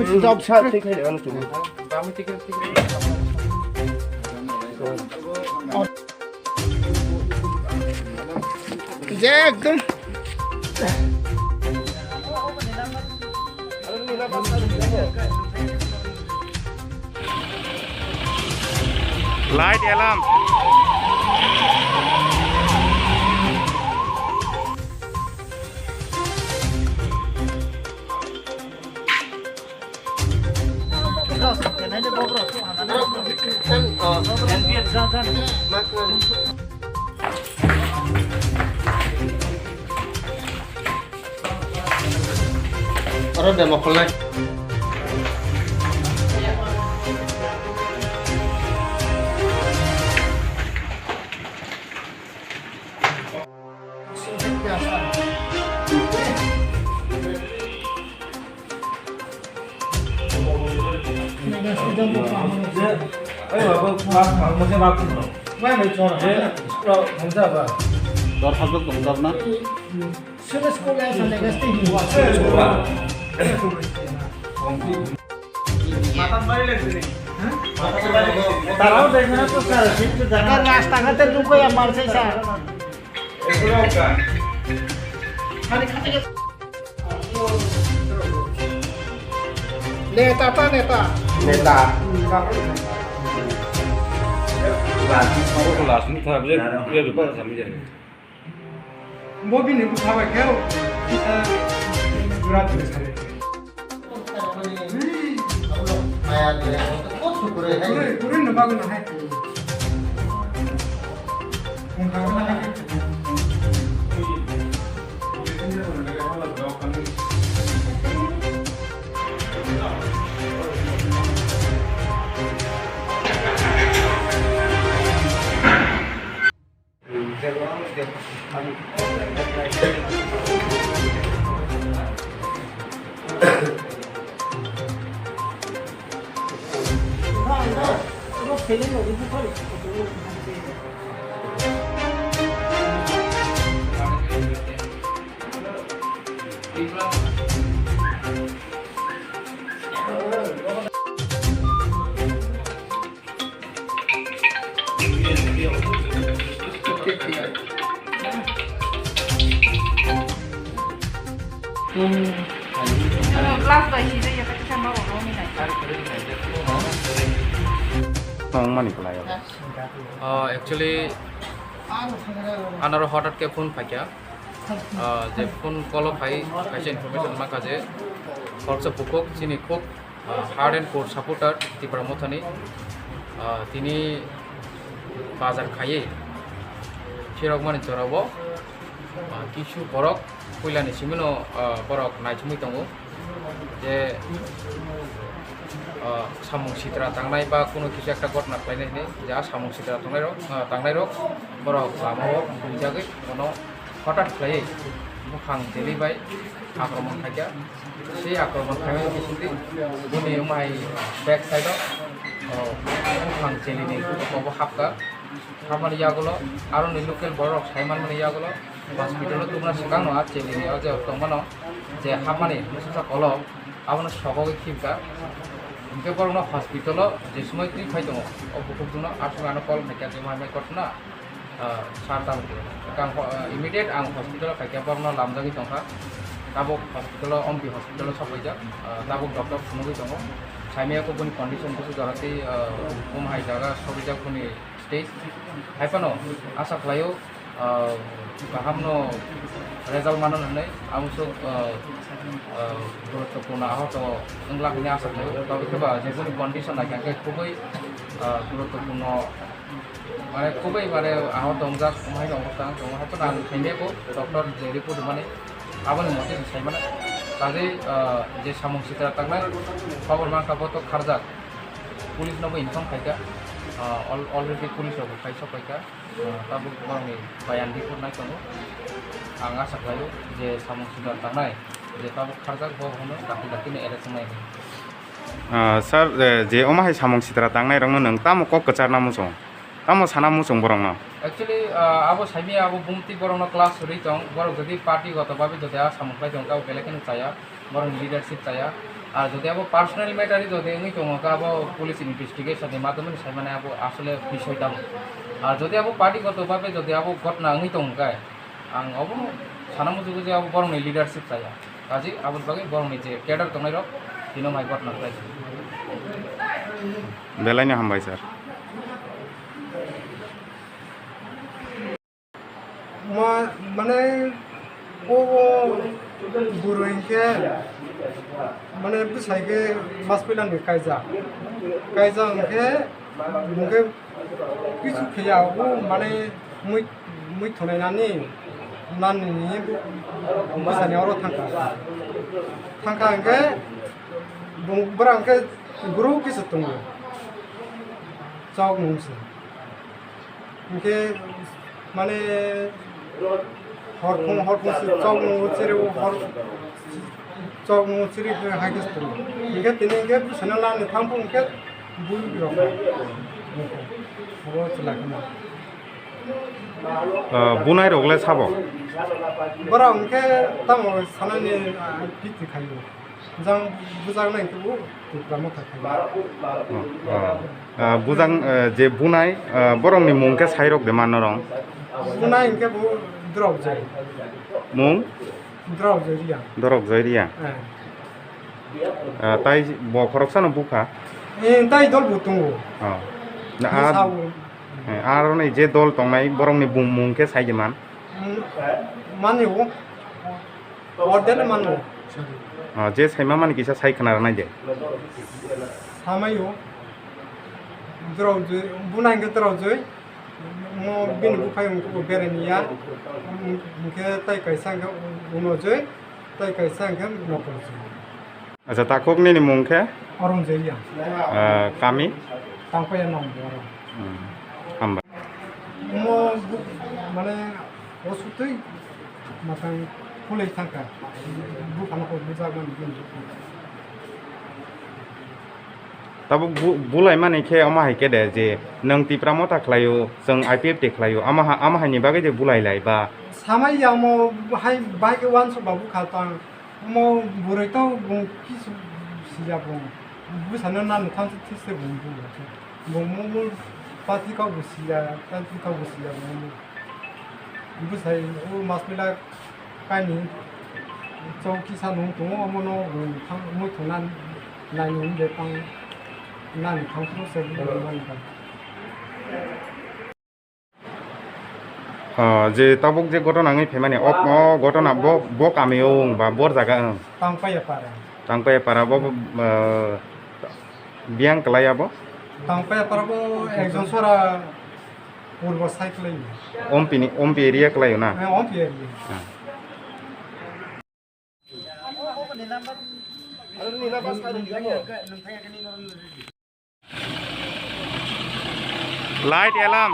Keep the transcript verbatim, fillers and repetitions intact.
Job sa thik hai ano chwng. Je ekdom. Light alarm. Oro demo kholnai. Dor habjak tong dor na? Rasta ghate lukaya mansai sa. Neta ta neta. Neta. Last ni tharap je, ye rupa sami jai. Bo bini bwkha bai khe, kita jura juri sari. Maya de, kok sukure hai. Kure, kure no bagun hai. Tongmani kwlai. Ah, actually, anaro hotat khe phone phaikha. Ah, je phone call o phai kaisa information mankha je khoroksa bukhuk chini khuk, ah, hard and core supporter Tipra Mothani, ah, tini bazar khaiwi phirokmani jorao, ah, kisu borok puilani simino, ah, borok naithumwi tongo je, ah, samung sitra tangnai ba kuno kisa ekta gotna khlainai hinwi je a samung sitra tongnairok, ah, tangnairok borok lamao buijagwi bono hotat khlaiwi buphang telibai akromon khaikha. Sei akromon khaimani bisingtwi boni wngmahai back side o, o, buphang chelini kobo hapkha. Hapmani yagulo aroni local borok saimanmani yagulo hospital o tubuna swkangno a chelini o je tongmano je hapmani bwsajak kolok abono sogogwi khibkha. Hinkhe borokno hospital o je somoi twi phai tongo o bukhukjwkno a somoi ano call khaikha je wngmahai kothoma. Ah, sir tamo khe. Ang ho-, ah, immediate ang hospital o khaikhe borokno lamjagwi tongkha. Tabuk hospital o, Ompi hospital o sokphaijak. Ah, tabuk doctor phunugwi tongo. Saimaya khe boni condition bwswk jora tei, ah, bumhai jaga sokjak boni stage. Haiphano asa khlaio, ah, kahamno result mano hinwi. Amsuk, ah, ah, guruttopurno ahot wnglak hinwi asa khlaio. Tobokhe ba je boni condition naikha khe khubui, ah, guruttopurno. Mane, kubui, mane, ahot tongjak, omo hai no obostha wng tongo. Haikhe ang khaimya kho, doctor je report rwmani, aboni mote se sai mano. Kajei, ah, je samung sitra tangnai, khobor mankha, bo to kharjak. Police no bo inform khaikha. Ah, al-, already police rok bo khai sok khaikha. Ah, tabuk borokni bayan report nai tongo. Ang asa khlaio je samung sitra tangnai, je tabuk kharjak, bo hwnwi dakti dakti no arrest wngnai. Ah, sir, eh, je omo hai samung sitra tangnai rokno nwng tamo kok kwcharna muchung? Tamo sana muchung borokno? Actually, ah, abo saimaya abo bumtwi borokno class rwi tong, borok jodi party goto babi jodi a samung khlai tong, tabo belai kheno chaya, borokni leadership chaya. Ar jodi abo personal matter jodi wngwi tongo khe, abo police investigation ni madhyome sai mane abo asole bisoi tamo. Ar jodi abo party goto bhabe jodi abo ghotna wngwi tongo khe, ang obo sana muchungo je abo borokni leadership chaya. Kaji aboni bagwi borokni je cadre tongnai rok, tino mai ghotna khlai. Belai no hambai, sir. Ma-, mane, o, o bwrwi hinkhe, mane, bwsai khe mas puilani kaijak. Kaijak hinkhe, hinkhe kisu phiya, o, mane, mui, mui thunai nani, nani ni bwsani oro thangkha. Thangkha hinkhe, bung-, bwrang khe guru kisu tongo. Chok nung se. Hinkhe mane horphung horphung se chok nung chiri hor chok nung chiri hai khe se tongo. Hinkhe tini hinkhe bwsano lani thangphung hinkhe bui rok. Abo chwla kheno. Ah, bunai rok le sabo? Borok hinkhe tamo sanani, ah, kiti khaio. Jang bujak nai khe bo Tipra Motha khai. Oh, oh. Ah, bujang, eh, je bunai, ah, borokni mung khe sairok de ma norong? Bunai hinkhe bo Drok Jai. Mung? Drok Jai Riya. Drok Jai Riya. Eh. Ah, tai bo khoroksano bukha? Eh, tai dol bo tongo. Oh. Na, ah, eh, aroni je dol tongnai borokni bung-, mung khe sai de man? Mm, mani o. Ordene mano. Ah, je saima mani kisa sai khna rwnai de. Samaio. Drok joi, bunai hinkhe drok joi. Mo bini buphai wngkhe bo berani ya. Hinkhe tai kaisa hinkhe uno joi, tai kaisa hinkhe nokol joi. Acha, takhuk nini mung khe? Orom Jaiya. Ah, kami? Tangpaya nong boro. Hmm. Hambai. Mo bu-, mane, o sutwi matang khulai thangkha. Buphano kok bujak mani bini. Tabuk bu-, bulai mani khe omo hai khe de je nwng Tipra Motha khlaio, chwng I P F T khlaio, omo ha-, omo haini bagwi je bulai lai ba? Samai ya omo hai bai khe uansuk ba bukha tang. Omo bwrwi to bung kisu siya bung. Bwsano nani thansa thiste bung bung. Bung mo mo pati kok bo siya, pati kok bo siya bung mo. Bwsai o mas pila kaini chowk kisa nung tongo, omono bung thang mui thangna nai nung de tang nani thang phuru se bung mani tang. Ah, je tabuk je ghotona wngwi phaimani, o, o ghotona bo, bo kami o wng ba bor jaga wng? Tangpaya para. Tangpaya para bo, bo, ah, biyang kwlai abo? Tangpaya para bo ekjon sora purbo sai kwlai. Ompi ni, Ompi area kwlai na? Eh, Ompi area. Ah. Light alarm.